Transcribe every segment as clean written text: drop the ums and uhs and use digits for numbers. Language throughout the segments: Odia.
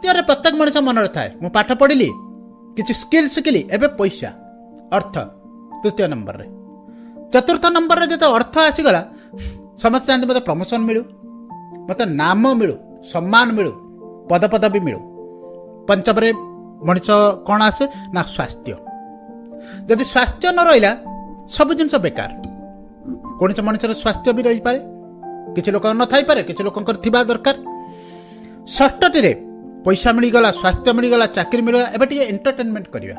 ତୃତୀୟରେ ପ୍ରତ୍ୟେକ ମଣିଷ ମନରେ ଥାଏ, ମୁଁ ପାଠ ପଢ଼ିଲି, କିଛି ସ୍କିଲ୍ ଶିଖିଲି, ଏବେ ପଇସା, ଅର୍ଥ ତୃତୀୟ ନମ୍ବରରେ। ଚତୁର୍ଥ ନମ୍ବରରେ ଯେତେ ଅର୍ଥ ଆସିଗଲା, ସମସ୍ତେ ଚାହାନ୍ତି ମୋତେ ପ୍ରମୋସନ୍ ମିଳୁ, ମୋତେ ନାମ ମିଳୁ, ସମ୍ମାନ ମିଳୁ, ପଦପଦବୀ ମିଳୁ। ପଞ୍ଚମରେ ମଣିଷ କ'ଣ ଆସେ ନା ସ୍ୱାସ୍ଥ୍ୟ। ଯଦି ସ୍ୱାସ୍ଥ୍ୟ ନ ରହିଲା, ସବୁ ଜିନିଷ ବେକାର। କୌଣସି ମଣିଷର ସ୍ୱାସ୍ଥ୍ୟ ବି ରହିପାରେ, କିଛି ଲୋକ ନଥାଇପାରେ, କିଛି ଲୋକଙ୍କର ଥିବା ଦରକାର। ଷଷ୍ଠଟିରେ ପଇସା ମିଳିଗଲା, ସ୍ୱାସ୍ଥ୍ୟ ମିଳିଗଲା, ଚାକିରି ମିଳିଗଲା, ଏବେ ଟିକେ ଏଣ୍ଟରଟେନମେଣ୍ଟ କରିବା,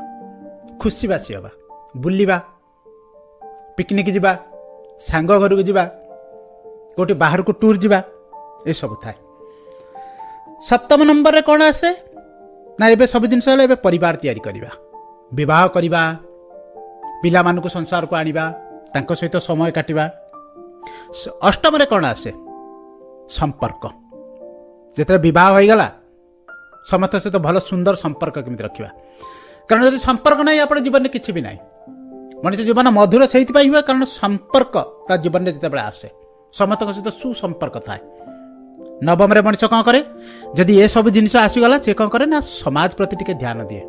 ଖୁସିବାସି ହେବା, ବୁଲିବା, ପିକନିକ୍ ଯିବା, ସାଙ୍ଗ ଘରକୁ ଯିବା, କେଉଁଠି ବାହାରକୁ ଟୁର୍ ଯିବା, ଏସବୁ ଥାଏ। ସପ୍ତମ ନମ୍ବରରେ କ'ଣ ଆସେ ନା ଏବେ ସବୁ ଜିନିଷ ହେଲା, ଏବେ ପରିବାର ତିଆରି କରିବା, ବିବାହ କରିବା, ପିଲାମାନଙ୍କୁ ସଂସାରକୁ ଆଣିବା, ତାଙ୍କ ସହିତ ସମୟ କାଟିବା। ଅଷ୍ଟମରେ କ'ଣ ଆସେ? ସମ୍ପର୍କ। ଯେତେବେଳେ ବିବାହ ହୋଇଗଲା, ସମସ୍ତଙ୍କ ସହିତ ଭଲ ସୁନ୍ଦର ସମ୍ପର୍କ କେମିତି ରଖିବା, କାରଣ ଯଦି ସମ୍ପର୍କ ନାହିଁ, ଆପଣ ଜୀବନରେ କିଛି ବି ନାହିଁ। ମଣିଷ ଜୀବନ ମଧୁର ସେଇଥିପାଇଁ ହୁଏ, କାରଣ ସମ୍ପର୍କ ତା ଜୀବନରେ ଯେତେବେଳେ ଆସେ, ସମସ୍ତଙ୍କ ସହିତ ସୁସମ୍ପର୍କ ଥାଏ। ନବମରେ ମଣିଷ କ'ଣ କରେ? ଯଦି ଏସବୁ ଜିନିଷ ଆସିଗଲା, ସେ କ'ଣ କରେ ନା ସମାଜ ପ୍ରତି ଟିକେ ଧ୍ୟାନ ଦିଏ।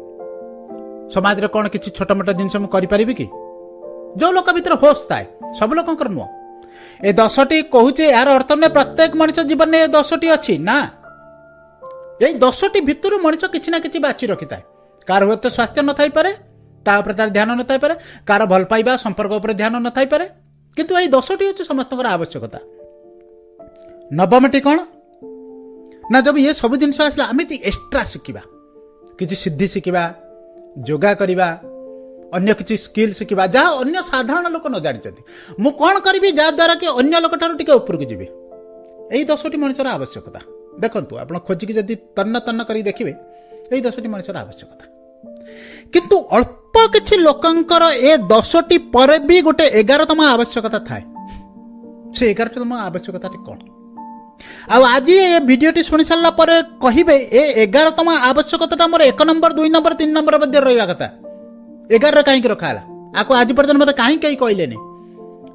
ସମାଜରେ କ'ଣ କିଛି ଛୋଟ ମୋଟ ଜିନିଷ ମୁଁ କରିପାରିବି କି? ଯେଉଁ ଲୋକ ଭିତରେ ହୋସ୍ ଥାଏ, ସବୁ ଲୋକଙ୍କର ନୁହଁ। ଏ 10ଟି କହୁଛି, ଏହାର ଅର୍ଥ ନୁହେଁ ପ୍ରତ୍ୟେକ ମଣିଷ ଜୀବନରେ ଏ 10ଟି ଅଛି ନା। ଏଇ 10ଟି ଭିତରୁ ମଣିଷ କିଛି ନା କିଛି ବାଛି ରଖିଥାଏ। କାହାର ହୁଏତ ସ୍ୱାସ୍ଥ୍ୟ ନଥାଇପାରେ, ତା ଉପରେ ତାର ଧ୍ୟାନ ନଥାଇପାରେ, କାହାର ଭଲ ପାଇବା ସମ୍ପର୍କ ଉପରେ ଧ୍ୟାନ ନଥାଇପାରେ, କିନ୍ତୁ ଏଇ 10ଟି ହେଉଛି ସମସ୍ତଙ୍କର ଆବଶ୍ୟକତା। ନବମଟି କ'ଣ ନା ଯଦି ଏ ସବୁ ଜିନିଷ ଆସିଲା, ଆମେ ଏକ୍ସଟ୍ରା ଶିଖିବା, କିଛି ସିଦ୍ଧି ଶିଖିବା, ଯୋଗା କରିବା, ଅନ୍ୟ କିଛି ସ୍କିଲ୍ ଶିଖିବା, ଯାହା ଅନ୍ୟ ସାଧାରଣ ଲୋକ ନ ଜାଣିଛନ୍ତି। ମୁଁ କ'ଣ କରିବି ଯାହାଦ୍ୱାରା କି ଅନ୍ୟ ଲୋକଠାରୁ ଟିକେ ଉପରକୁ ଯିବି? ଏଇ 10ଟି ମଣିଷର ଆବଶ୍ୟକତା। ଦେଖନ୍ତୁ, ଆପଣ ଖୋଜିକି ଯଦି ତନ୍ନ ତନ୍ନ କରିକି ଦେଖିବେ, ଏଇ 10ଟି ମଣିଷର ଆବଶ୍ୟକତା। କିନ୍ତୁ ଅଳ୍ପ କିଛି ଲୋକଙ୍କର ଏ 10ଟି ପରେ ବି ଗୋଟେ 11ତମ ଆବଶ୍ୟକତା ଥାଏ। ସେ 11ତମ ଆବଶ୍ୟକତାଟି କ'ଣ? ଆଉ ଆଜି ଏ ଭିଡ଼ିଓଟି ଶୁଣି ସାରିଲା ପରେ କହିବେ, ଏ 11ତମ ଆବଶ୍ୟକତାଟା ମୋର 1 ନମ୍ବର, 2 ନମ୍ବର, 3 ନମ୍ବର ମଧ୍ୟରେ ରହିବା କଥା, 11ରେ କାହିଁକି ରଖା ହେଲା? ଆକୁ ଆଜି ପର୍ଯ୍ୟନ୍ତ ମୋତେ କାହିଁକି କେହି କହିଲେନି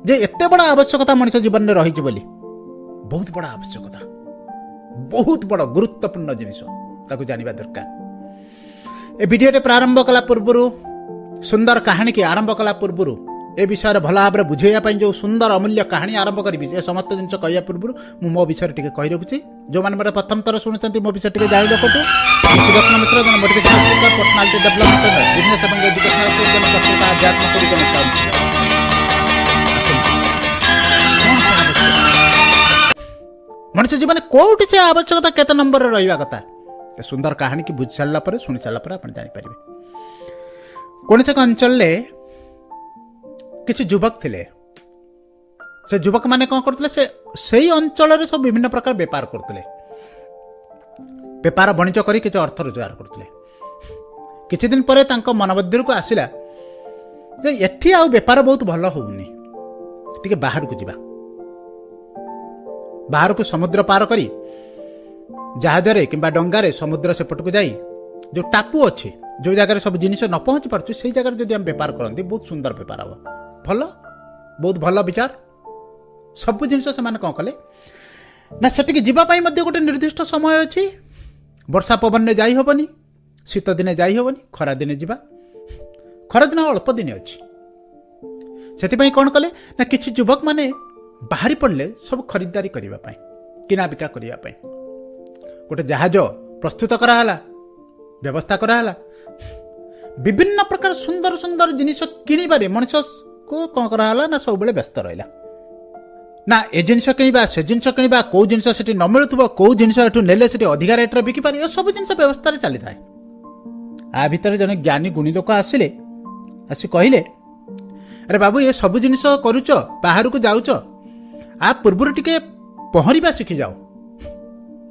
ଯେ ଏତେ ବଡ଼ ଆବଶ୍ୟକତା ମଣିଷ ଜୀବନରେ ରହିଛି ବୋଲି? ବହୁତ ବଡ଼ ଆବଶ୍ୟକତା, ବହୁତ ବଡ଼ ଗୁରୁତ୍ୱପୂର୍ଣ୍ଣ ଜିନିଷ, ତାକୁ ଜାଣିବା ଦରକାର। ଏ ଭିଡ଼ିଓଟି ପ୍ରାରମ୍ଭ କଲା ପୂର୍ବରୁ, ସୁନ୍ଦର କାହାଣୀକି ଆରମ୍ଭ କଲା ପୂର୍ବରୁ, ଏ ବିଷୟରେ ଭଲ ଭାବରେ ବୁଝେଇବା ପାଇଁ ଯେଉଁ ସୁନ୍ଦର ଅମୂଲ୍ୟ କାହାଣୀ ଆରମ୍ଭ କରିବି, ଏ ସମସ୍ତ ଜିନିଷ କହିବା ପୂର୍ବରୁ ମୁଁ ମୋ ବିଷୟରେ ଟିକେ କହି ରଖୁଛି। ଯେଉଁମାନେ ମୋତେ ପ୍ରଥମ ଥର ଶୁଣୁଛନ୍ତି, ମୋ ବିଷୟରେ ଟିକେ ଜାଣି ରଖନ୍ତୁ। ସୁଦର୍ଶନ ମିଶ୍ର ଜଣେ motivational speaker, personality development, business ଏବଂ ଏଜୁକେସନାଲ, ଜଣେ ପ୍ରକୃତ ଆଧ୍ୟାତ୍ମ ଗୁରୁ, ଜଣେ କାଉନସିଲର। ଆସନ୍ତୁ, କ'ଣ ସେ ଆବଶ୍ୟକତା ମଣିଷ ଜୀବନରେ, କୋଉଠି ସେ ଆବଶ୍ୟକତା, କେତେ ନମ୍ବରରେ ରହିବା କଥା, ଏ ସୁନ୍ଦର କାହାଣୀକି ବୁଝି ସାରିଲା ପରେ, ଶୁଣି ସାରିଲା ପରେ ଆପଣ ଜାଣିପାରିବେ। କୌଣସି ଏକ ଅଞ୍ଚଳରେ କିଛି ଯୁବକ ଥିଲେ। ସେ ଯୁବକମାନେ କ'ଣ କରୁଥିଲେ? ସେ ସେଇ ଅଞ୍ଚଳରେ ସବୁ ବିଭିନ୍ନ ପ୍ରକାର ବେପାର କରୁଥିଲେ। ବେପାର ବଣିଜ କରି କିଛି ଅର୍ଥ ରୋଜଗାର କରୁଥିଲେ। କିଛି ଦିନ ପରେ ତାଙ୍କ ମନ ମଧ୍ୟକୁ ଆସିଲା ଯେ ଏଠି ଆଉ ବେପାର ବହୁତ ଭଲ ହେଉନି, ଟିକେ ବାହାରକୁ ଯିବା। ବାହାରକୁ ସମୁଦ୍ର ପାର କରି ଜାହାଜରେ କିମ୍ବା ଡଙ୍ଗାରେ ସମୁଦ୍ର ସେପଟକୁ ଯାଇ, ଯେଉଁ ଟାପୁ ଅଛି, ଯେଉଁ ଜାଗାରେ ସବୁ ଜିନିଷ ନ ପହଞ୍ଚି ପାରୁଛି, ସେଇ ଜାଗାରେ ଯଦି ଆମେ ବେପାର କରନ୍ତି, ବହୁତ ସୁନ୍ଦର ବେପାର ହେବ। ଭଲ, ବହୁତ ଭଲ ବିଚାର। ସବୁ ଜିନିଷ ସେମାନେ କ'ଣ କଲେ ନା ସେଠିକି ଯିବା ପାଇଁ ମଧ୍ୟ ଗୋଟେ ନିର୍ଦ୍ଦିଷ୍ଟ ସମୟ ଅଛି। ବର୍ଷା ପବନରେ ଯାଇ ହେବନି, ଶୀତ ଦିନେ ଯାଇ ହେବନି, ଖରା ଦିନେ ଯିବା। ଖରାଦିନ ଅଳ୍ପ ଦିନ ଅଛି। ସେଥିପାଇଁ କ'ଣ କଲେ ନା କିଛି ଯୁବକମାନେ ବାହାରି ପଡ଼ିଲେ ସବୁ ଖରିଦଦାରି କରିବା ପାଇଁ, କିଣାବିକା କରିବା ପାଇଁ। ଗୋଟେ ଜାହାଜ ପ୍ରସ୍ତୁତ କରାହେଲା, ବ୍ୟବସ୍ଥା କରାହେଲା। ବିଭିନ୍ନ ପ୍ରକାର ସୁନ୍ଦର ସୁନ୍ଦର ଜିନିଷ କିଣିବାରେ ମଣିଷକୁ କ'ଣ କରାହେଲା ନା ସବୁବେଳେ ବ୍ୟସ୍ତ ରହିଲା ନା ଏ ଜିନିଷ କିଣିବା, ସେ ଜିନିଷ କିଣିବା, କେଉଁ ଜିନିଷ ସେଠି ନ ମିଳୁଥିବ, କେଉଁ ଜିନିଷ ଏଠୁ ନେଲେ ସେଠି ଅଧିକା ରେଟ୍ରେ ବିକିପାରିବ, ଏସବୁ ଜିନିଷ ବ୍ୟବସ୍ଥାରେ ଚାଲିଥାଏ। ଆ ଭିତରେ ଜଣେ ଜ୍ଞାନୀ ଗୁଣୀ ଲୋକ ଆସିଲେ। ଆସି କହିଲେ, ଆରେ ବାବୁ, ଏ ସବୁ ଜିନିଷ କରୁଛ, ବାହାରକୁ ଯାଉଛ, ଆ ପୂର୍ବରୁ ଟିକେ ପହଁରିବା ଶିଖିଯାଅ।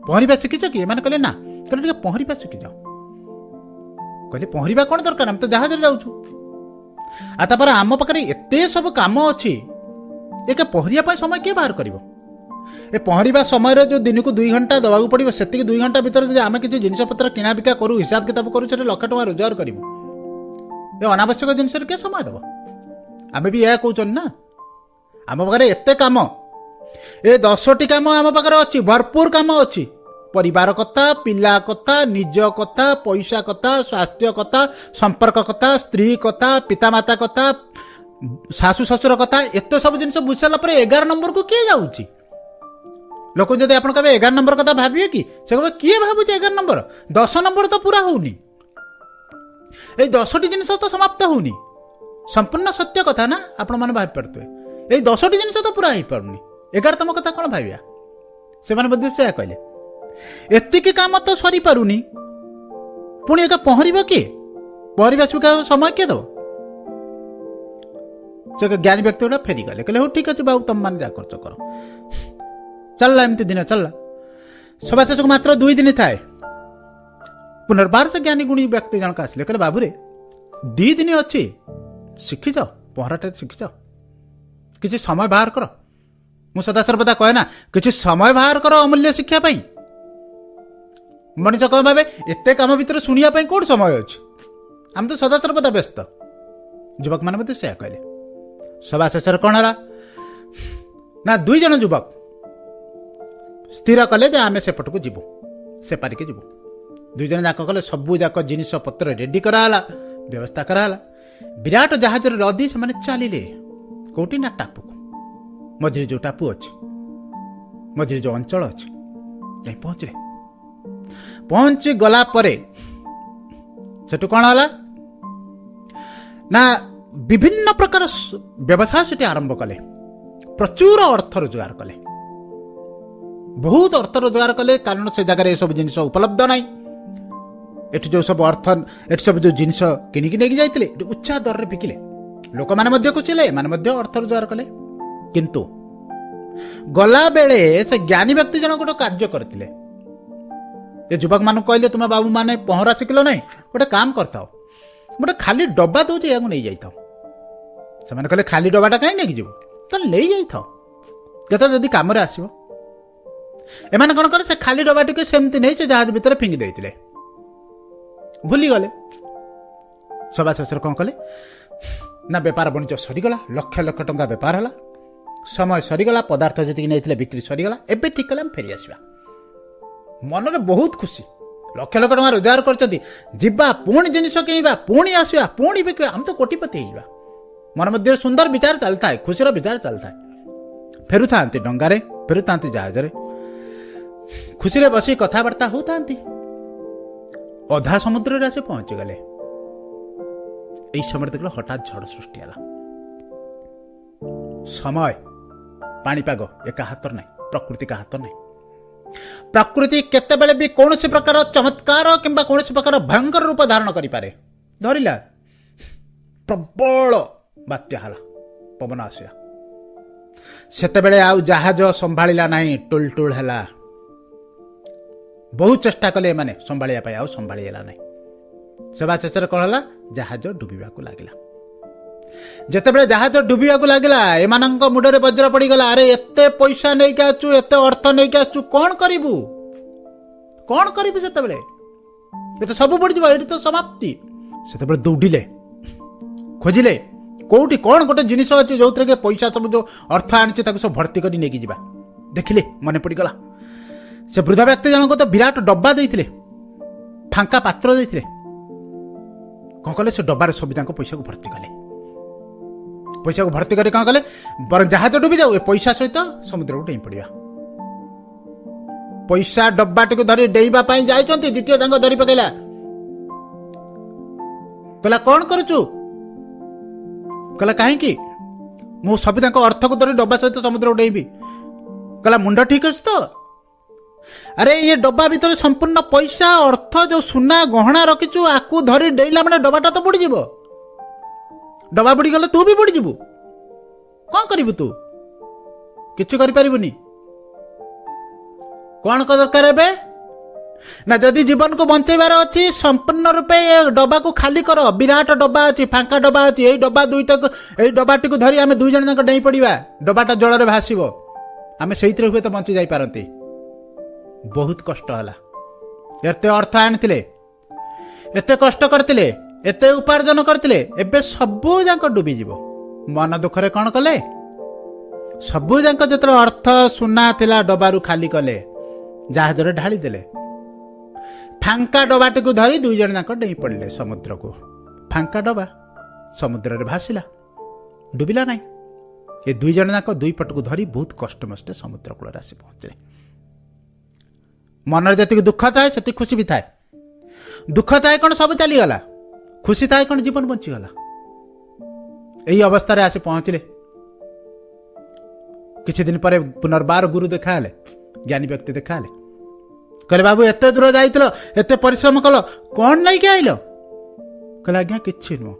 ପହଁରିବା ଶିଖିଛ କି? ଏମାନେ କହିଲେ ନା। କହିଲେ, ଟିକେ ପହଁରିବା ଶିଖିଯାଅ। କହିଲେ, ପହଁରିବା କ'ଣ ଦରକାର? ଆମେ ତ ଜାହାଜରେ ଯାଉଛୁ, ଆଉ ତାପରେ ଆମ ପାଖରେ ଏତେ ସବୁ କାମ ଅଛି, ଏକା ପହଁରିବା ପାଇଁ ସମୟ କିଏ ବାହାର କରିବ? ଏ ପହଁରିବା ସମୟରେ ଯେଉଁ ଦିନକୁ 2 ଘଣ୍ଟା ଦେବାକୁ ପଡ଼ିବ, ସେତିକି 2 ଘଣ୍ଟା ଭିତରେ ଯଦି ଆମେ କିଛି ଜିନିଷପତ୍ର କିଣାବିକା କରୁ, ହିସାବ କିତାବ କରୁ, ସେଠି ଲକ୍ଷ ଟଙ୍କା ରୋଜଗାର କରିବୁ। ଏ ଅନାବଶ୍ୟକ ଜିନିଷରେ କିଏ ସମୟ ଦେବ? ଆମେ ବି ଏହା କହୁଛନ୍ତି ନା, ଆମ ପାଖରେ ଏତେ କାମ, ଏ 10ଟି କାମ ଆମ ପାଖରେ ଅଛି, ଭରପୁର କାମ ଅଛି। ପରିବାର କଥା, ପିଲା କଥା, ନିଜ କଥା, ପଇସା କଥା, ସ୍ୱାସ୍ଥ୍ୟ କଥା, ସମ୍ପର୍କ କଥା, ସ୍ତ୍ରୀ କଥା, ପିତାମାତା କଥା, ଶାଶୁ ଶ୍ୱଶୁର କଥା, ଏତେ ସବୁ ଜିନିଷ ବୁଝି ସାରିଲା ପରେ 11 ନମ୍ବରକୁ କିଏ ଯାଉଛି? ଲୋକ ଯଦି ଆପଣ କହିବେ 11 ନମ୍ବର କଥା ଭାବିବେ କି, ସେ କହିବେ କିଏ ଭାବୁଛି 11 ନମ୍ବର? 10 ନମ୍ବର ତ ପୁରା ହଉନି, ଏଇ 10ଟି ଜିନିଷ ତ ସମାପ୍ତ ହଉନି। ସମ୍ପୂର୍ଣ୍ଣ ସତ୍ୟ କଥା ନା, ଆପଣମାନେ ଭାବିପାରୁଥିବେ। ଏଇ 10ଟି ଜିନିଷ ତ ପୁରା ହେଇପାରୁନି, 11ତମ କଥା କ'ଣ ଭାବିବା? ସେମାନେ ମଧ୍ୟ ସେୟା କହିଲେ, ଏତିକି କାମ ତ ସରିପାରୁନି, ପୁଣି ଏକା ପହଁରିବ କିଏ? ପହଁରିବା ଶିଖିବାକୁ ସମୟ କିଏ ଦେବ? ସେ ଜ୍ଞାନୀ ବ୍ୟକ୍ତି ଗୁଡ଼ା ଫେରିଗଲେ, କହିଲେ ହଉ ଠିକ୍ ଅଛି ବାବୁ, ତମମାନେ ଯାହା କରୁଛ କର। ଚାଲିଲା ଏମିତି ଦିନ ଚାଲିଲା। ସଭା ଶେଷକୁ ମାତ୍ର 2 ଦିନ ଥାଏ। ପୁନର୍ବାର ସେ ଜ୍ଞାନୀ ଗୁଣୀ ବ୍ୟକ୍ତି ଜଣକ ଆସିଲେ, କହିଲେ ବାବୁରେ 2 ଦିନ ଅଛି, ଶିଖିଛ ପହଁରାଟା ଶିଖିଛ, କିଛି ସମୟ ବାହାର କର। ମୁଁ ସଦାସର୍ବଦା କହେ ନା, କିଛି ସମୟ ବାହାର କର ଅମୂଲ୍ୟ ଶିକ୍ଷା ପାଇଁ। ମଣିଷ କଣ ଭାବେ, ଏତେ କାମ ଭିତରେ ଶୁଣିବା ପାଇଁ କୋଉଠି ସମୟ ଅଛି, ଆମେ ତ ସଦାସର୍ବଦା ବ୍ୟସ୍ତ। ଯୁବକମାନେ ମଧ୍ୟ ସେୟା କହିଲେ। ସଭା ଶେଷରେ କ'ଣ ହେଲା ନା, 2 ଜଣ ଯୁବକ ସ୍ଥିର କଲେ ଯେ ଆମେ ସେପଟକୁ ଯିବୁ, ସେପାରିକି ଯିବୁ। 2 ଜଣ ଯାକ କଲେ, ସବୁ ଯାକ ଜିନିଷ ପତ୍ର ରେଡି କରାହେଲା, ବ୍ୟବସ୍ଥା କରାହେଲା। ବିରାଟ ଜାହାଜରେ ଲଦି ସେମାନେ ଚାଲିଲେ କୋଉଠି ନା ଟାପୁକୁ, ମଝିରେ ଯୋଉ ଟାପୁ ଅଛି, ମଝିରେ ଯୋଉ ଅଞ୍ଚଳ ଅଛି, ଯାଇ ପହଞ୍ଚିଲେ। ପହଞ୍ଚି ଗଲା ପରେ ସେଠୁ କ'ଣ ହେଲା ନା, ବିଭିନ୍ନ ପ୍ରକାର ବ୍ୟବସାୟ ସେଠି ଆରମ୍ଭ କଲେ, ପ୍ରଚୁର ଅର୍ଥ ରୋଜଗାର କଲେ, ବହୁତ ଅର୍ଥ ରୋଜଗାର କଲେ। କାରଣ ସେ ଜାଗାରେ ଏସବୁ ଜିନିଷ ଉପଲବ୍ଧ ନାହିଁ। ଏଠି ଯେଉଁ ସବୁ ଅର୍ଥ, ଏଠି ସବୁ ଯେଉଁ ଜିନିଷ କିଣିକି ନେଇକି ଯାଇଥିଲେ, ଏଠି ଉଚ୍ଚା ଦରରେ ବିକିଲେ। ଲୋକମାନେ ମଧ୍ୟ ଖୁସି ହେଲେ, ଏମାନେ ମଧ୍ୟ ଅର୍ଥ ରୋଜଗାର କଲେ। କିନ୍ତୁ ଗଲାବେଳେ ସେ ଜ୍ଞାନୀ ବ୍ୟକ୍ତି ଜଣ ଗୋଟେ କାର୍ଯ୍ୟ କରିଥିଲେ। ଏ ଯୁବକମାନଙ୍କୁ କହିଲେ, ତୁମେ ବାବୁମାନେ ପହଁରା ଶିଖିଲ ନାହିଁ, ଗୋଟେ କାମ କରିଥାଅ, ଗୋଟେ ଖାଲି ଡବା ଦେଉଛି, ଏହାକୁ ନେଇଯାଇଥାଅ। ସେମାନେ କହିଲେ, ଖାଲି ଡବାଟା କାହିଁ ନେଇକି ଯିବୁ, ତାହେଲେ ନେଇଯାଇଥାଅ, କେତେବେଳେ ଯଦି କାମରେ ଆସିବ। ଏମାନେ କ'ଣ କଲେ, ସେ ଖାଲି ଡବାଟିକୁ ସେମିତି ନେଇ ସେ ଜାହାଜ ଭିତରେ ଫିଙ୍ଗି ଦେଇଥିଲେ, ଭୁଲିଗଲେ। ସଭା ଶେଷରେ କ'ଣ କଲେ ନା, ବେପାର ବାଣିଜ୍ୟ ସରିଗଲା, ଲକ୍ଷ ଲକ୍ଷ ଟଙ୍କା ବେପାର ହେଲା, ସମୟ ସରିଗଲା, ପଦାର୍ଥ ଯେତିକି ନେଇଥିଲେ ବିକ୍ରି ସରିଗଲା। ଏବେ ଠିକ୍ କଲେ ଆମେ ଫେରି ଆସିବା। ମନରେ ବହୁତ ଖୁସି, ଲକ୍ଷ ଲକ୍ଷ ଟଙ୍କା ରୋଜଗାର କରିଛନ୍ତି, ଯିବା ପୁଣି ଜିନିଷ କିଣିବା, ପୁଣି ଆସିବା, ପୁଣି ବିକିବା, ଆମେ ତ କୋଟିପତି ହେଇଯିବା। ମନ ମଧ୍ୟରେ ସୁନ୍ଦର ବିଚାର ଚାଲିଥାଏ, ଖୁସିର ବିଚାର ଚାଲିଥାଏ। ଫେରୁଥାନ୍ତି ଡଙ୍ଗାରେ, ଫେରୁଥାନ୍ତି ଜାହାଜରେ, ଖୁସିରେ ବସି କଥାବାର୍ତ୍ତା ହେଉଥାନ୍ତି। ଅଧା ସମୁଦ୍ରରେ ଆସି ପହଞ୍ଚିଗଲେ। ଏଇ ସମୟରେ ଦେଖିଲେ ହଠାତ୍ ଝଡ଼ ସୃଷ୍ଟି ହେଲା। ସମୟ, ପାଣିପାଗ ଏକା ହାତରେ ନାହିଁ, ପ୍ରକୃତି କାହା ହାତରେ ନାହିଁ। ପ୍ରକୃତି କେତେବେଳେ ବି କୌଣସି ପ୍ରକାର ଚମତ୍କାର କିମ୍ବା କୌଣସି ପ୍ରକାର ଭୟଙ୍କର ରୂପ ଧାରଣ କରିପାରେ। ଧରିଲା ପ୍ରବଳ ବାତ୍ୟା ହେଲା, ପବନ ଆସିଲା। ସେତେବେଳେ ଆଉ ଜାହାଜ ସମ୍ଭାଳିଲା ନାହିଁ, ଟୁଲ ଟୁଲ ହେଲା। ବହୁତ ଚେଷ୍ଟା କଲେ ଏମାନେ ସମ୍ଭାଳିବା ପାଇଁ, ଆଉ ସମ୍ଭାଳି ହେଲା ନାହିଁ। ସେବା ଶେଷରେ କ'ଣ ହେଲା, ଜାହାଜ ଡୁବିବାକୁ ଲାଗିଲା। ଯେତେବେଳେ ଜାହାଜ ଡୁବିବାକୁ ଲାଗିଲା, ଏମାନଙ୍କ ମୁଣ୍ଡରେ ବଜ୍ର ପଡ଼ିଗଲା। ଆରେ ଏତେ ପଇସା ନେଇକି ଆସୁଛୁ, ଏତେ ଅର୍ଥ ନେଇକି ଆସୁଛୁ, କ'ଣ କରିବୁ, କ'ଣ କରିବୁ? ସେତେବେଳେ ଏତେ ସବୁ ପଡ଼ିଯିବ, ଏଇଠି ତ ସମାପ୍ତି। ସେତେବେଳେ ଦୌଡ଼ିଲେ, ଖୋଜିଲେ କୋଉଠି କ'ଣ ଗୋଟେ ଜିନିଷ ଅଛି ଯୋଉଥିରେ କି ପଇସା ସବୁ ଯୋଉ ଅର୍ଥ ଆଣିଛି ତାକୁ ସବୁ ଭର୍ତ୍ତି କରି ନେଇକି ଯିବା। ଦେଖିଲେ ମନେ ପଡ଼ିଗଲା, ସେ ବୃଦ୍ଧ ବ୍ୟକ୍ତି ଜଣଙ୍କୁ ତ ବିରାଟ ଡବା ଦେଇଥିଲେ, ଫାଙ୍କା ପାତ୍ର ଦେଇଥିଲେ। କ'ଣ କଲେ, ସେ ଡବାରେ ସବୁ ତାଙ୍କ ପଇସାକୁ ଭର୍ତ୍ତି କଲେ। ପଇସାକୁ ଭର୍ତ୍ତି କରି କ'ଣ କଲେ, ବରଂ ଜାହାଜ ଡୁବି ଯାଉ, ଏ ପଇସା ସହିତ ସମୁଦ୍ରକୁ ଡେଇଁ ପଡ଼ିବା। ପଇସା ଡବାଟିକୁ ଧରି ଡେଇଁବା ପାଇଁ ଯାଇଛନ୍ତି, ଦ୍ୱିତୀୟ ତାଙ୍କ ଧରି ପକେଇଲା। କହିଲା କ'ଣ କରୁଛୁ? କହିଲା କାହିଁକି, ମୁଁ ସବୁ ତାଙ୍କ ଅର୍ଥକୁ ଧରି ଡବା ସହିତ ସମୁଦ୍ରକୁ ଡେଇଁବି। କହିଲା ମୁଣ୍ଡ ଠିକ ଅଛି ତ? ଆରେ ଇଏ ଡବା ଭିତରେ ସମ୍ପୂର୍ଣ୍ଣ ପଇସା, ଅର୍ଥ, ଯୋଉ ସୁନା ଗହଣା ରଖିଛୁ, ଆକୁ ଧରି ଡେଇଁଲା ମାନେ ଡବାଟା ତ ବୁଡ଼ିଯିବ। ଡବା ବୁଡ଼ିଗଲେ ତୁ ବି ବୁଡ଼ିଯିବୁ। କ'ଣ କରିବୁ ତୁ? କିଛି କରିପାରିବୁନି। କ'ଣ ଦରକାର ଏବେ ନା, ଯଦି ଜୀବନକୁ ବଞ୍ଚେଇବାର ଅଛି ସମ୍ପୂର୍ଣ୍ଣ ରୂପେ ଏ ଡବାକୁ ଖାଲି କର। ବିରାଟ ଡବା ଅଛି, ଫାଙ୍କା ଡବା ଅଛି, ଏଇ ଡବା ଦୁଇଟାକୁ, ଏଇ ଡବାଟିକୁ ଧରି ଆମେ 2 ଜଣ ଯାକ ଡେଇଁ ପଡ଼ିବା। ଡବାଟା ଜଳରେ ଭାସିବ, ଆମେ ସେଇଥିରେ ହୁଏତ ବଞ୍ଚି ଯାଇପାରନ୍ତି। ବହୁତ କଷ୍ଟ ହେଲା, ଏତେ ଅର୍ଥ ଆଣିଥିଲେ, ଏତେ କଷ୍ଟ କରିଥିଲେ, ଏତେ ଉପାର୍ଜନ କରିଥିଲେ, ଏବେ ସବୁ ଯାକ ଡୁବିଯିବ। ମନ ଦୁଃଖରେ କ'ଣ କଲେ, ସବୁ ଯାକ ଯେତେବେଳେ ଅର୍ଥ ସୁନା ଥିଲା ଡବାରୁ ଖାଲି କଲେ, ଜାହାଜରେ ଢାଳିଦେଲେ। ଫାଙ୍କା ଡବାଟିକୁ ଧରି ଦୁଇ ଜଣ ଯାକ ଡେଇଁ ପଡ଼ିଲେ ସମୁଦ୍ରକୁ। ଫାଙ୍କା ଡବା ସମୁଦ୍ରରେ ଭାସିଲା, ଡୁବିଲା ନାହିଁ। ଏ ଦୁଇ ଜଣ ଯାକ ଦୁଇ ପଟକୁ ଧରି ବହୁତ କଷ୍ଟମଷ୍ଟେ ସମୁଦ୍ର କୂଳରେ ଆସି ପହଞ୍ଚିଲେ। ମନରେ ଯେତିକି ଦୁଃଖ ଥାଏ ସେତିକି ଖୁସି ବି ଥାଏ। ଦୁଃଖ ଥାଏ କ'ଣ ସବୁ ଚାଲିଗଲା, ଖୁସି ଥାଏ କ'ଣ ଜୀବନ ବଞ୍ଚିଗଲା। ଏହି ଅବସ୍ଥାରେ ଆସି ପହଞ୍ଚିଲେ। କିଛି ଦିନ ପରେ ପୁନର୍ବାର ଗୁରୁ ଦେଖାହେଲେ, ଜ୍ଞାନୀ ବ୍ୟକ୍ତି ଦେଖାହେଲେ। କହିଲେ, ବାବୁ ଏତେ ଦୂର ଯାଇଥିଲ, ଏତେ ପରିଶ୍ରମ କଲ, କ'ଣ ନେଇକି ଆଇଲ? କହିଲେ, ଆଜ୍ଞା କିଛି ନୁହଁ,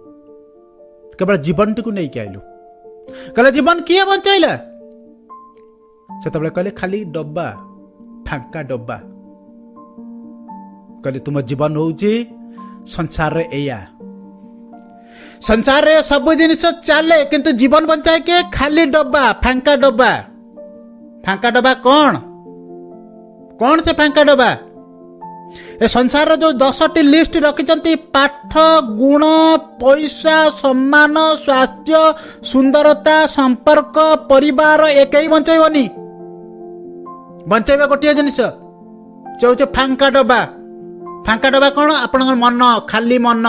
କେବଳ ଜୀବନଟିକୁ ନେଇକି ଆଇଲୁ। କହିଲେ, ଜୀବନ କିଏ ବଞ୍ଚାଇଲା? ସେତେବେଳେ କହିଲେ, ଖାଲି ଡବା, ଫାଙ୍କା ଡବା। କହିଲେ, ତୁମ ଜୀବନ ହଉଛି ସଂସାରରେ ଏଇଆ, ସଂସାରରେ ସବୁ ଜିନିଷ ଚାଲେ, କିନ୍ତୁ ଜୀବନ ବଞ୍ଚାଏ କିଏ? ଖାଲି ଡବା, ଫାଙ୍କା ଡବା। ଫାଙ୍କା ଡବା କ'ଣ? କ'ଣ ସେ ଫାଙ୍କା ଡବା? ଏ ସଂସାରର ଯୋଉ 10ଟି ଲିଷ୍ଟ ରଖିଛନ୍ତି, ପାଠ, ଗୁଣ, ପଇସା, ସମ୍ମାନ, ସ୍ୱାସ୍ଥ୍ୟ, ସୁନ୍ଦରତା, ସମ୍ପର୍କ, ପରିବାର, ଏ କେହି ବଞ୍ଚେଇବନି। ବଞ୍ଚେଇବା ଗୋଟିଏ ଜିନିଷ, ସେ ହଉଛି ଫାଙ୍କା ଡବା। ଫାଙ୍କା ଡବା କ'ଣ? ଆପଣଙ୍କର ମନ, ଖାଲି ମନ।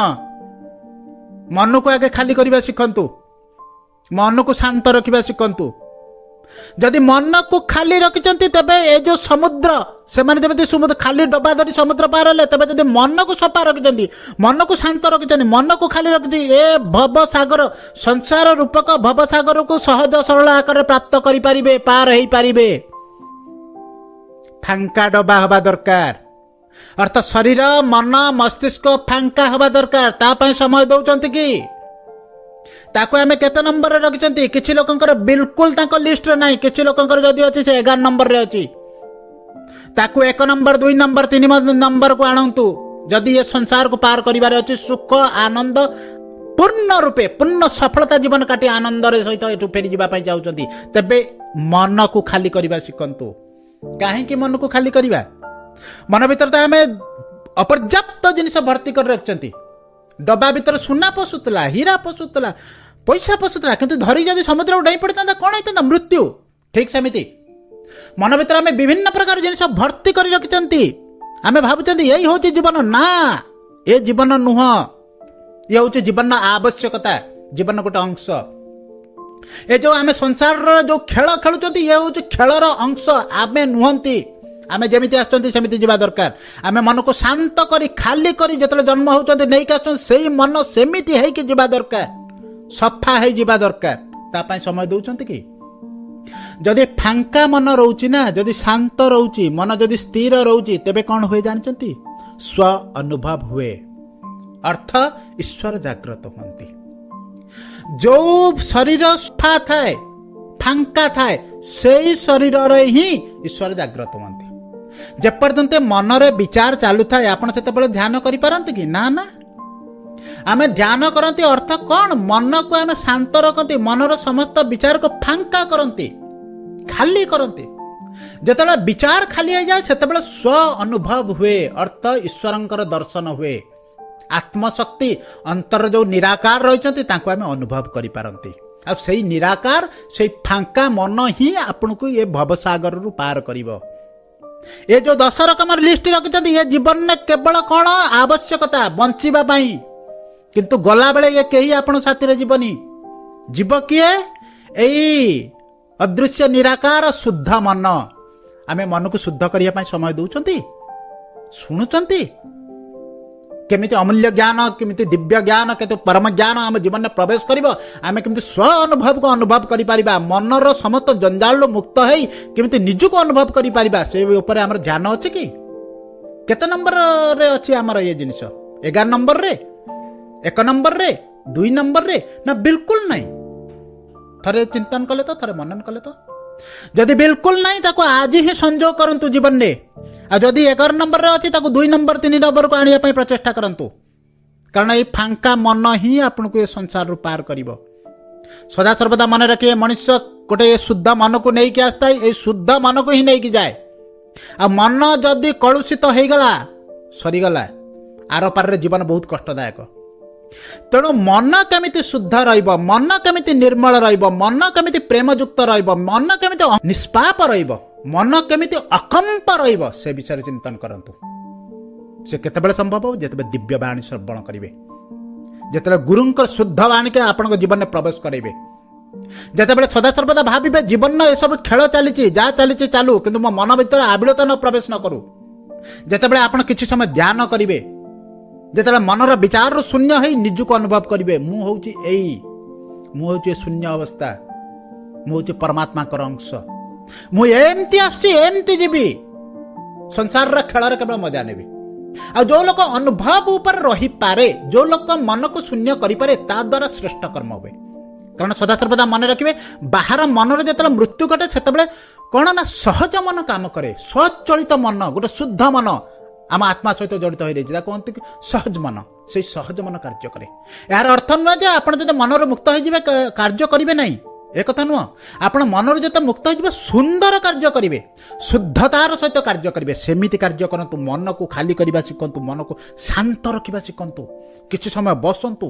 ମନକୁ ଆଗେ ଖାଲି କରିବା ଶିଖନ୍ତୁ, ମନକୁ ଶାନ୍ତ ରଖିବା ଶିଖନ୍ତୁ। ଯଦି ମନକୁ ଖାଲି ରଖିଛନ୍ତି, ତେବେ ଏ ଯୋଉ ସମୁଦ୍ର, ସେମାନେ ଯେମିତି ସମୁଦ୍ର ଖାଲି ଡବା ଧରି ସମୁଦ୍ର ପାର ହେଲେ, ତେବେ ଯଦି ମନକୁ ସଫା ରଖିଛନ୍ତି, ମନକୁ ଶାନ୍ତ ରଖିଛନ୍ତି, ମନକୁ ଖାଲି ରଖିଛନ୍ତି, ଏ ଭବସାଗର, ସଂସାର ରୂପକ ଭବସାଗରକୁ ସହଜ ସରଳ ଆକାରରେ ପ୍ରାପ୍ତ କରିପାରିବେ, ପାର ହେଇପାରିବେ। ଫାଙ୍କା ଡବା ହବା ଦରକାର, ଅର୍ଥାତ ଶରୀର, ମନ, ମସ୍ତିଷ୍କ ଫାଙ୍କା ହବା ଦରକାର। ତା ପାଇଁ ସମୟ ଦଉଛନ୍ତି କି? ତାକୁ ଆମେ କେତେ ନମ୍ବରରେ ରଖିଛନ୍ତି? କିଛି ଲୋକଙ୍କର ବିଲକୁଲ ତାଙ୍କ ଲିଷ୍ଟରେ ନାହିଁ। କିଛି ଲୋକଙ୍କର ଯଦି ଅଛି, ସେ 11 ନମ୍ବରରେ ଅଛି। ତାକୁ 1 ନମ୍ବର, 2 ନମ୍ବର, 3 ନମ୍ବରକୁ ଆଣନ୍ତୁ। ଯଦି ଏ ସଂସାରକୁ ପାର କରିବାର ଅଛି, ସୁଖ ଆନନ୍ଦ ପୂର୍ଣ୍ଣ ରୂପେ ପୂର୍ଣ୍ଣ ସଫଳତା ଜୀବନ କାଟି ଆନନ୍ଦରେ ସହିତ ଏଠୁ ଫେରିଯିବା ପାଇଁ ଚାହୁଁଛନ୍ତି, ତେବେ ମନକୁ ଖାଲି କରିବା ଶିଖନ୍ତୁ। କାହିଁକି ମନକୁ ଖାଲି କରିବା? ମନ ଭିତରେ ତ ଆମେ ଅପର୍ଯ୍ୟାପ୍ତ ଜିନିଷ ଭର୍ତ୍ତି କରି ରଖିଛନ୍ତି। ଡବା ଭିତରେ ସୁନା ପଶୁଥିଲା, ହୀରା ପଶୁଥିଲା, ପଇସା ପଶୁଥିଲା, କିନ୍ତୁ ଧରି ଯଦି ସମୁଦ୍ରକୁ ଡେଇଁ ପଡ଼ିଥାନ୍ତା କ'ଣ ହେଇଥାନ୍ତା? ମୃତ୍ୟୁ। ଠିକ ସେମିତି ମନ ଭିତରେ ଆମେ ବିଭିନ୍ନ ପ୍ରକାର ଜିନିଷ ଭର୍ତ୍ତି କରି ରଖିଛନ୍ତି। ଆମେ ଭାବୁଛନ୍ତି ଏଇ ହେଉଛି ଜୀବନ। ନା, ଏ ଜୀବନ ନୁହଁ, ଇଏ ହେଉଛି ଜୀବନର ଆବଶ୍ୟକତା, ଜୀବନ ଗୋଟେ ଅଂଶ। ଏ ଯୋଉ ଆମେ ସଂସାରର ଯୋଉ ଖେଳ ଖେଳୁଛନ୍ତି, ଇଏ ହେଉଛି ଖେଳର ଅଂଶ, ଆମେ ନୁହନ୍ତି। ଆମେ ଯେମିତି ଆସୁଛନ୍ତି ସେମିତି ଯିବା ଦରକାର। ଆମେ ମନକୁ ଶାନ୍ତ କରି ଖାଲି କରି ଯେତେବେଳେ ଜନ୍ମ ହେଉଛନ୍ତି, ନେଇକି ଆସୁଛନ୍ତି, ସେଇ ମନ ସେମିତି ହେଇକି ଯିବା ଦରକାର, ସଫା ହେଇଯିବା ଦରକାର। ତା ପାଇଁ ସମୟ ଦଉଛନ୍ତି କି? ଯଦି ଫାଙ୍କା ମନ ରହୁଛି ନା, ଯଦି ଶାନ୍ତ ରହୁଛି ମନ, ଯଦି ସ୍ଥିର ରହୁଛି, ତେବେ କ'ଣ ହୁଏ ଜାଣିଛନ୍ତି? ସ୍ୱ ଅନୁଭବ ହୁଏ, ଅର୍ଥ ଈଶ୍ୱର ଜାଗ୍ରତ ହୁଅନ୍ତି। ଯୋଉ ଶରୀର ସଫା ଥାଏ, ଫାଙ୍କା ଥାଏ, ସେଇ ଶରୀରରେ ହିଁ ଈଶ୍ୱର ଜାଗ୍ରତ ହୁଅନ୍ତି। ଯେପର୍ଯ୍ୟନ୍ତ ମନରେ ବିଚାର ଚାଲୁଥାଏ, ଆପଣ ସେତେବେଳେ ଧ୍ୟାନ କରିପାରନ୍ତି କି? ନା ନା। ଆମେ ଧ୍ୟାନ କରନ୍ତି ଅର୍ଥ କ'ଣ? ମନକୁ ଆମେ ଶାନ୍ତ ରଖନ୍ତି, ମନର ସମସ୍ତ ବିଚାରକୁ ଫାଙ୍କା କରନ୍ତି, ଖାଲି କରନ୍ତି। ଯେତେବେଳେ ବିଚାର ଖାଲି ହେଇଯାଏ, ସେତେବେଳେ ସ୍ୱ ଅନୁଭବ ହୁଏ, ଅର୍ଥ ଈଶ୍ୱରଙ୍କର ଦର୍ଶନ ହୁଏ। ଆତ୍ମଶକ୍ତି ଅନ୍ତର ଯୋଉ ନିରାକାର ରହିଛନ୍ତି, ତାଙ୍କୁ ଆମେ ଅନୁଭବ କରିପାରନ୍ତି। ଆଉ ସେଇ ନିରାକାର, ସେଇ ଫାଙ୍କା ମନ ହିଁ ଆପଣଙ୍କୁ ଏ ଭବସାଗରରୁ ପାର କରିବ। ଏ ଯୋଉ 10 ରକମର ଲିଷ୍ଟ ରଖିଛନ୍ତି, ଏ ଜୀବନରେ କେବଳ କ'ଣ ଆବଶ୍ୟକତା ବଞ୍ଚିବା ପାଇଁ, କିନ୍ତୁ ଗଲାବେଳେ ଇଏ କେହି ଆପଣ ସାଥିରେ ଯିବନି। ଯିବ କିଏ? ଏଇ ଅଦୃଶ୍ୟ ନିରାକାର ଶୁଦ୍ଧ ମନ। ଆମେ ମନକୁ ଶୁଦ୍ଧ କରିବା ପାଇଁ ସମୟ ଦଉଛନ୍ତି? ଶୁଣୁଛନ୍ତି କେମିତି ଅମୂଲ୍ୟ ଜ୍ଞାନ, କେମିତି ଦିବ୍ୟ ଜ୍ଞାନ, କେତେ ପରମ ଜ୍ଞାନ ଆମ ଜୀବନରେ ପ୍ରବେଶ କରିବ, ଆମେ କେମିତି ସ୍ୱ ଅନୁଭବକୁ ଅନୁଭବ କରିପାରିବା, ମନର ସମସ୍ତ ଜଞ୍ଜାଳରୁ ମୁକ୍ତ ହେଇ କେମିତି ନିଜକୁ ଅନୁଭବ କରିପାରିବା, ସେ ଉପରେ ଆମର ଧ୍ୟାନ ଅଛି କି? କେତେ ନମ୍ବରରେ ଅଛି ଆମର ଇଏ ଜିନିଷ? 11 ନମ୍ବରରେ, 1 ନମ୍ବରରେ, 2 ନମ୍ବରରେ ନା ବିଲକୁଲ ନାହିଁ? ଥରେ ଚିନ୍ତନ କଲେ ତ, ଥରେ ମନନ କଲେ ତ। ଯଦି ବିଲକୁଲ ନାହିଁ, ତାକୁ ଆଜି ହିଁ ସଂଯୋଗ କରନ୍ତୁ ଜୀବନରେ। ଆଉ ଯଦି 11 ନମ୍ବରରେ ଅଛି, ତାକୁ 2 ନମ୍ବର, 3 ନମ୍ବରକୁ ଆଣିବା ପାଇଁ ପ୍ରଚେଷ୍ଟା କରନ୍ତୁ। କାରଣ ଏଇ ଫାଙ୍କା ମନ ହିଁ ଆପଣଙ୍କୁ ଏ ସଂସାରରୁ ପାର କରିବ। ସଦାସର୍ବଦା ମନେ ରଖିବେ, ମଣିଷ ଗୋଟେ ଏ ଶୁଦ୍ଧ ମନକୁ ନେଇକି ଆସିଥାଏ, ଏଇ ଶୁଦ୍ଧ ମନକୁ ହିଁ ନେଇକି ଯାଏ। ଆଉ ମନ ଯଦି କଳୁଷିତ ହେଇଗଲା, ସରିଗଲା, ଆର ପାରରେ ଜୀବନ ବହୁତ କଷ୍ଟଦାୟକ। ତେଣୁ ମନ କେମିତି ଶୁଦ୍ଧ ରହିବ, ମନ କେମିତି ନିର୍ମଳ ରହିବ, ମନ କେମିତି ପ୍ରେମଯୁକ୍ତ ରହିବ, ମନ କେମିତି ନିଷ୍ପାପ ରହିବ, ମନ କେମିତି ଅକମ୍ପ ରହିବ ସେ ବିଷୟରେ ଚିନ୍ତନ କରନ୍ତୁ। ସେ କେତେବେଳେ ସମ୍ଭବ ହେବ? ଯେତେବେଳେ ଦିବ୍ୟ ବାଣୀ ଶ୍ରବଣ କରିବେ, ଯେତେବେଳେ ଗୁରୁଙ୍କ ଶୁଦ୍ଧ ବାଣୀକି ଆପଣଙ୍କ ଜୀବନରେ ପ୍ରବେଶ କରାଇବେ, ଯେତେବେଳେ ସଦାସର୍ବଦା ଭାବିବେ ଜୀବନର ଏସବୁ ଖେଳ ଚାଲିଛି, ଯାହା ଚାଲିଛି ଚାଲୁ, କିନ୍ତୁ ମୋ ମନ ଭିତରେ ଆବିଳତା ନ ପ୍ରବେଶ ନ କରୁ। ଯେତେବେଳେ ଆପଣ କିଛି ସମୟ ଧ୍ୟାନ କରିବେ, ଯେତେବେଳେ ମନର ବିଚାରରୁ ଶୂନ୍ୟ ହେଇ ନିଜକୁ ଅନୁଭବ କରିବେ, ମୁଁ ହେଉଛି ଏଇ, ମୁଁ ହେଉଛି ଏ ଶୂନ୍ୟ ଅବସ୍ଥା, ମୁଁ ହେଉଛି ପରମାତ୍ମାଙ୍କର ଅଂଶ, ମୁଁ ଏମିତି ଆସୁଛି ଏମିତି ଯିବି, ସଂସାରର ଖେଳରେ କେବଳ ମଜା ନେବି। ଆଉ ଯେଉଁ ଲୋକ ଅନୁଭବ ଉପରେ ରହିପାରେ, ଯେଉଁ ଲୋକ ମନକୁ ଶୂନ୍ୟ କରିପାରେ, ତା ଦ୍ୱାରା ଶ୍ରେଷ୍ଠ କର୍ମ ହୁଏ। କାରଣ ସଦାସର୍ବଦା ମନେ ରଖିବେ, ବାହାର ମନରେ ଯେତେବେଳେ ମୃତ୍ୟୁ ଘଟେ ସେତେବେଳେ କ'ଣ ନା ସହଜ ମନ କାମ କରେ। ସ୍ୱଚଳିତ ମନ, ଗୋଟେ ଶୁଦ୍ଧ ମନ ଆମ ଆତ୍ମା ସହିତ ଜଡ଼ିତ ହୋଇଯାଇଛି, ତାକୁ କୁହନ୍ତି କି ସହଜ ମନ। ସେଇ ସହଜ ମନ କାର୍ଯ୍ୟ କରେ। ଏହାର ଅର୍ଥ ନୁହେଁ ଯେ ଆପଣ ଯଦି ମନରୁ ମୁକ୍ତ ହୋଇଯିବେ କାର୍ଯ୍ୟ କରିବେ ନାହିଁ, ଏ କଥା ନୁହଁ। ଆପଣ ମନରୁ ଯେତେ ମୁକ୍ତ ହୋଇଯିବେ ସୁନ୍ଦର କାର୍ଯ୍ୟ କରିବେ, ଶୁଦ୍ଧତାର ସହିତ କାର୍ଯ୍ୟ କରିବେ। ସେମିତି କାର୍ଯ୍ୟ କରନ୍ତୁ, ମନକୁ ଖାଲି କରିବା ଶିଖନ୍ତୁ, ମନକୁ ଶାନ୍ତ ରଖିବା ଶିଖନ୍ତୁ, କିଛି ସମୟ ବସନ୍ତୁ।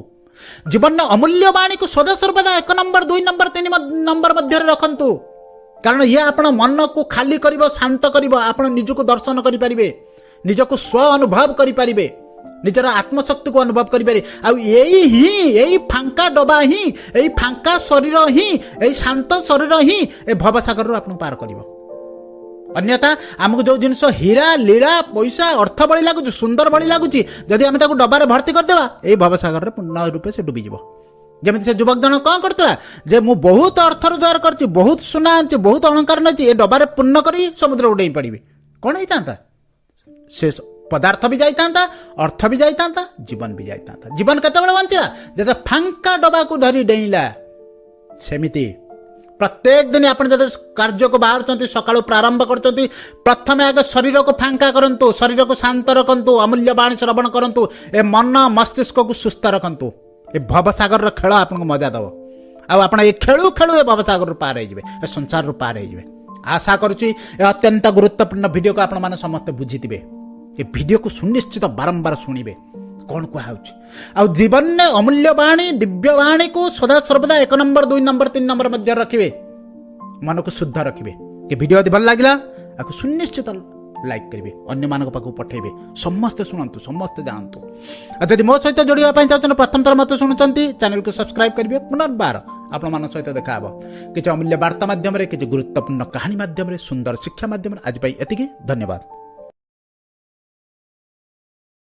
ଜୀବନର ଅମୂଲ୍ୟ ବାଣୀକୁ ସଦାସର୍ବଦା 1 ନମ୍ବର, 2 ନମ୍ବର, 3 ନମ୍ବର ମଧ୍ୟରେ ରଖନ୍ତୁ। କାରଣ ଇଏ ଆପଣ ମନକୁ ଖାଲି କରିବ, ଶାନ୍ତ କରିବ, ଆପଣ ନିଜକୁ ଦର୍ଶନ କରିପାରିବେ, ନିଜକୁ ସ୍ୱ ଅନୁଭବ କରିପାରିବେ, ନିଜର ଆତ୍ମଶକ୍ତିକୁ ଅନୁଭବ କରିପାରିବେ। ଆଉ ଏଇ ହିଁ, ଏଇ ଫାଙ୍କା ଡବା ହିଁ, ଏଇ ଫାଙ୍କା ଶରୀର ହିଁ, ଏଇ ଶାନ୍ତ ଶରୀର ହିଁ ଏ ଭବସାଗରରୁ ଆପଣଙ୍କୁ ପାର କରିବ। ଅନ୍ୟଥା ଆମକୁ ଯେଉଁ ଜିନିଷ ହୀରା, ଲୀଳା, ପଇସା, ଅର୍ଥ ଭଳି ଲାଗୁଛି, ସୁନ୍ଦର ଭଳି ଲାଗୁଛି, ଯଦି ଆମେ ତାକୁ ଡବାରେ ଭର୍ତ୍ତି କରିଦେବା, ଏଇ ଭବସାଗରରେ ପୂର୍ଣ୍ଣ ରୂପେ ସେ ଡୁବିଯିବ। ଯେମିତି ସେ ଯୁବକ ଜଣ କ'ଣ କରୁଥିଲା ଯେ ମୁଁ ବହୁତ ଅର୍ଥ ରୋଜଗାର କରିଛି, ବହୁତ ସୁନା ଆଣିଛି, ବହୁତ ଅଳଙ୍କାର ନେଇଛି, ଏ ଡବାରେ ପୂର୍ଣ୍ଣ କରି ସମୁଦ୍ରକୁ ଡେଇଁ ପଡ଼ିବି, କ'ଣ ହେଇଥାନ୍ତା? ସେ ପଦାର୍ଥ ବି ଯାଇଥାନ୍ତା, ଅର୍ଥ ବି ଯାଇଥାନ୍ତା, ଜୀବନ ବି ଯାଇଥାନ୍ତା। ଜୀବନ କେତେବେଳେ ବଞ୍ଚିଲା? ଯେତେବେଳେ ଫାଙ୍କା ଡବାକୁ ଧରି ଡେଇଁଲା। ସେମିତି ପ୍ରତ୍ୟେକ ଦିନ ଆପଣ ଯଦି କାର୍ଯ୍ୟକୁ ବାହାରୁଛନ୍ତି, ସକାଳୁ ପ୍ରାରମ୍ଭ କରୁଛନ୍ତି, ପ୍ରଥମେ ଆଗେ ଶରୀରକୁ ଫାଙ୍କା କରନ୍ତୁ, ଶରୀରକୁ ଶାନ୍ତ ରଖନ୍ତୁ, ଅମୂଲ୍ୟ ବାଣୀ ଶ୍ରବଣ କରନ୍ତୁ, ଏ ମନ ମସ୍ତିଷ୍କକୁ ସୁସ୍ଥ ରଖନ୍ତୁ। ଏ ଭବସାଗରର ଖେଳ ଆପଣଙ୍କୁ ମଜା ଦେବ। ଆଉ ଆପଣ ଏ ଖେଳୁ ଖେଳୁ ଏ ଭବସାଗରରୁ ପାର ହେଇଯିବେ, ଏ ସଂସାରରୁ ପାର ହେଇଯିବେ। ଆଶା କରୁଛି ଏ ଅତ୍ୟନ୍ତ ଗୁରୁତ୍ୱପୂର୍ଣ୍ଣ ଭିଡ଼ିଓକୁ ଆପଣମାନେ ସମସ୍ତେ ବୁଝିଥିବେ। ଏ ଭିଡ଼ିଓକୁ ସୁନିଶ୍ଚିତ ବାରମ୍ବାର ଶୁଣିବେ, କ'ଣ କୁହାହେଉଛି। ଆଉ ଜୀବନରେ ଅମୂଲ୍ୟ ବାଣୀ, ଦିବ୍ୟ ବାଣୀକୁ ସଦାସର୍ବଦା 1 ନମ୍ବର, 2 ନମ୍ବର, 3 ନମ୍ବର ମଧ୍ୟରେ ରଖିବେ, ମନକୁ ଶୁଦ୍ଧ ରଖିବେ। ଏ ଭିଡ଼ିଓ ଯଦି ଭଲ ଲାଗିଲା, ଆକୁ ସୁନିଶ୍ଚିତ ଲାଇକ୍ କରିବେ, ଅନ୍ୟମାନଙ୍କ ପାଖକୁ ପଠାଇବେ, ସମସ୍ତେ ଶୁଣନ୍ତୁ, ସମସ୍ତେ ଜାଣନ୍ତୁ। ଆଉ ଯଦି ମୋ ସହିତ ଯୋଡ଼ିବା ପାଇଁ ଚାହୁଁଛନ୍ତି, ପ୍ରଥମ ଥର ମୋତେ ଶୁଣୁଛନ୍ତି, ଚ୍ୟାନେଲକୁ ସବସ୍କ୍ରାଇବ୍ କରିବେ। ପୁନର୍ବାର ଆପଣମାନଙ୍କ ସହିତ ଦେଖା ହେବ କିଛି ଅମୂଲ୍ୟ ବାର୍ତ୍ତା ମାଧ୍ୟମରେ, କିଛି ଗୁରୁତ୍ୱପୂର୍ଣ୍ଣ କାହାଣୀ ମାଧ୍ୟମରେ, ସୁନ୍ଦର ଶିକ୍ଷା ମାଧ୍ୟମରେ। ଆଜି ପାଇଁ ଏତିକି, ଧନ୍ୟବାଦ।